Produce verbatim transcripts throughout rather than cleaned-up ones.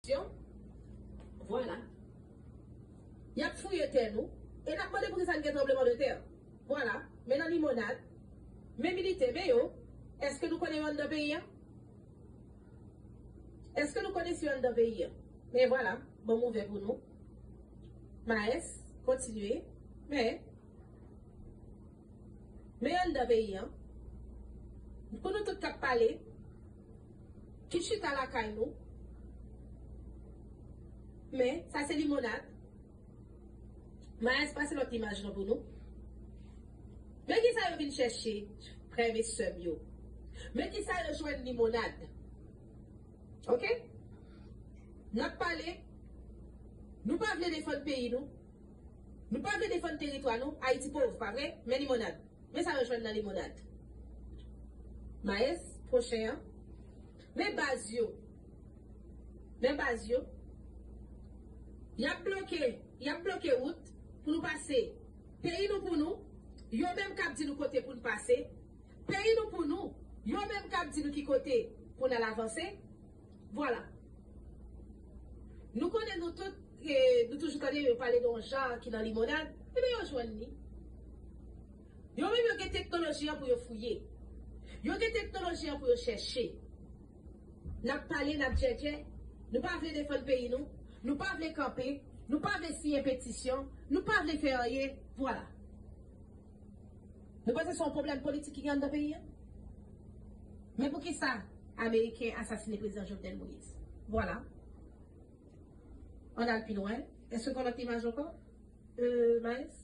Vwala. Y ap fouye tè nou. E n ap mande poukisa n gen tranbleman de tè. Vwala. Men nan limonad. Men militè, men yo. Èske nou konnen yo anndan peyi a? Èske nou konnen si yo anndan peyi a? Men vwala. Bon, m ouvè pou nou. Maes, kontinye. Men Men anndan peyi an, pou nou tout k ap pale, ki chita lakay nou, men sa se limonad. Maes, pase lòt imaj lan pou nou. Men kisa yo vin chèche, frè m e sè m yo. Men kisa yo jwenn, limonad. Oke? N ap pale, nou pa vle defann peyi nou. Nou pa vle defann teritwa nou. Ayiti pòv, pa vre? Men limonad. Men sa yo jwenn nan limonad. Maes, pwochen an. Men baz yo. Men baz yo. Y ap bloke, y ap bloke wout pou nou pase. Peyi nou pou nou. Yo menm k ap di nou kote pou n pase. Peyi nou pou nou. Yo menm k ap di nou ki kote pou n al avanse. Vwala. Nou konnen nou tout, e, nou toujou tande yo pale de yon jan ki nan limonad. Ebyen, yo jwenn li. Yo menm yo gen teknoloji an pou yo fouye. Yo gen teknoloji an pou yo chèche. N ap pale, n ap djèdjè. Nou pa vle defann peyi nou. Nou pa vle kanpe. Nou pa vle siyen petisyon. Nou pa vle fè anyen. Vwala. Nou panse se yon pwoblèm politik ki gen anndan peyi a? Men poukisa Ameriken asasine prezidan Jovenel Moïse? Vwala. Ann al pi lwen. Èske gen lòt imaj ankò? Euh, Maes?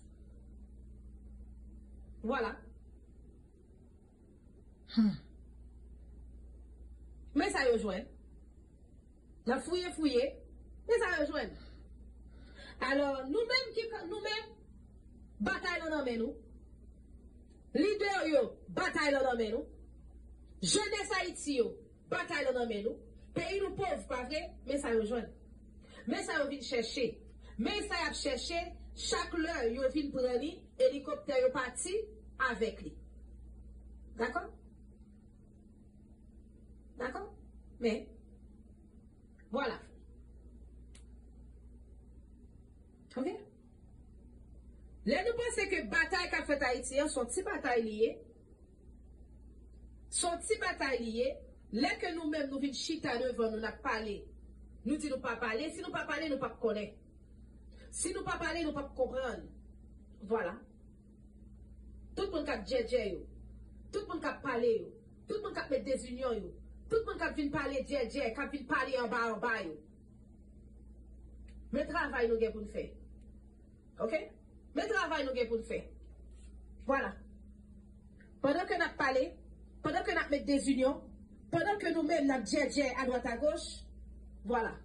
Vwala. Hmm. Men sa yo jwenn. N ap fouye, fouye. Men sa yo jwenn. Alò, nou menm ki, nou menm, batay lan nan men nou. Lidè yo, batay lan nan men nou. Jenès Ayiti yo, batay lan nan men nou. Peyi nou pòv, pa vre? Men sa yo jwenn. Men sa yo vin chèche. Men sa y ap chèche, chak lè yo vin pran li, elikoptè yo pati avèk li. Dakò? Dakò? Men, vwala. Oke? Lè nou panse ke batay k ap fèt Ayiti an, se yon ti batay li ye, se yon ti batay li ye, lè ke nou menm nou vin chita devan nou, n ap pale, nou di nou pa pale, si nou pa pale, nou p ap konnen. Si nou pa pale, nou p ap konprann. Vwala. Tout moun k ap djèdjè yo, tout moun k ap pale yo, tout moun k ap met dezinyon yo, tout moun k ap vin pale djèdjè, k ap vin pale anba anba yo. Men travay nou gen pou n fè. Oke? Men travay nou gen pou n fè. Vwala. Pandan ke n ap pale, pandan ke n ap met dezinyon, pandan ke nou menm n ap djèdjè adwat agoch, vwala.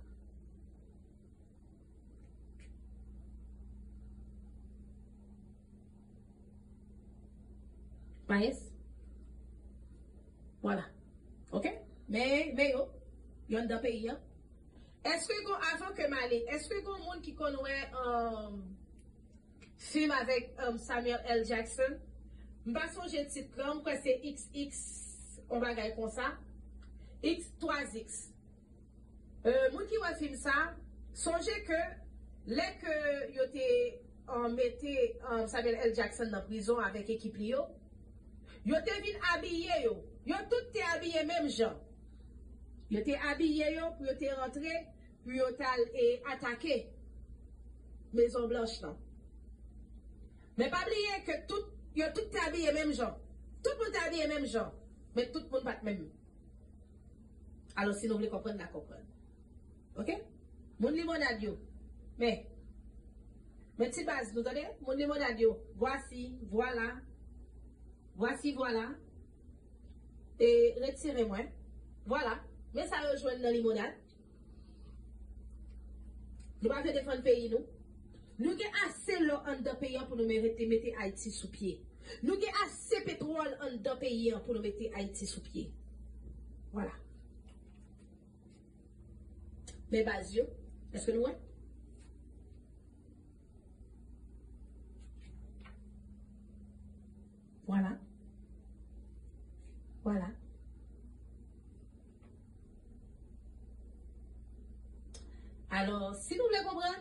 Maes. Vwala. Oke? Men, men yo, yo anndan peyi an. Èske gon, avan ke m ale, èske gon moun ki konn wè, um, fim avèk, um, Samuel L. Jackson? M pa sonje tit lan, m kwè se X X, yon bagay konsa. X, twa X. Euh, moun ki wè fim sa, sonje ke lè ke yo te, euh, mete, euh, Samuel L. Jackson nan prizon avèk ekip li yo, yo te vin abiye yo. Yo tout te abiye menm jan. Yo te abiye yo pou yo te rantre, pou yo t al, e, atake Mezon Blanch lan. Men pa bliye ke tout, yo tout te abiye menm jan. Tout moun te abiye menm jan. Men tout moun pa t menm. Alò, si nou vle konprann, n a konprann. Oke? Moun limonad yo. Men. Men ti baz, nou tande? Moun limonad yo. Vwasi, vwala. Vwasi, vwala. E retire mwen. Vwala. Men sa yo jwenn nan limonad. Nou pa vle defann peyi nou. Nou gen ase lò anndan peyi an pou nou mete, mete Ayiti sou pye. Nou gen ase petwòl anndan peyi an pou nou mete Ayiti sou pye. Vwala. Men baz yo, èske nou wè? Vwala. Vwala. Alò, si nou vle konprann,